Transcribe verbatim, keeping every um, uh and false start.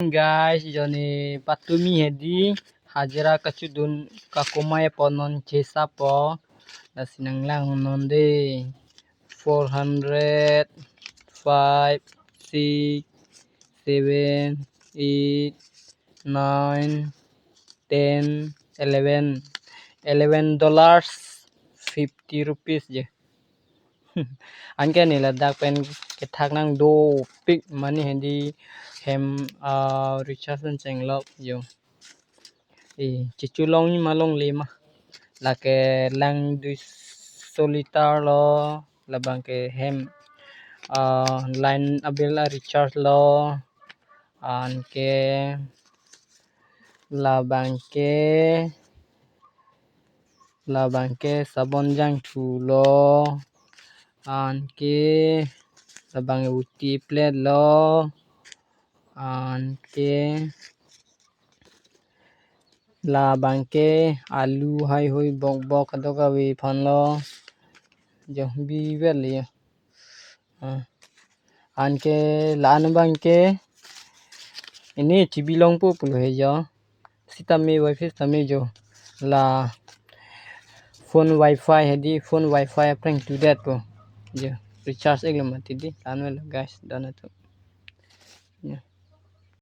Guys, jone patumi hedi hajira kachudun kakumai po non chesa po. Lasi nanglang non de. Four hundred, five, six, seven, eight, nine, ten, eleven. Eleven dollars fifty rupees je. Anke ne ladak pen kethak nang dopik mane hedi hem, ah, recharge an chenglok jo. Eh, chichu long ni ma longle ma. Lake lang dui so liter lo, labang ke hem, ah, line abill a recharge lo, anke labang ke, labang ke sabon jangthu lo, anke labang uti plate lo, anke labang ke alu haihui bokbok kadokave aphan lo. Jo bivel le. Ah. Anke la-an abang ke ini chibi longpo pulo he jo. Sitame wifi sitame jo. La phone wifi hedi phone wifi aphrang tudet po. Jo recharge iklo mati di. La-an lo guys, done to. Jo.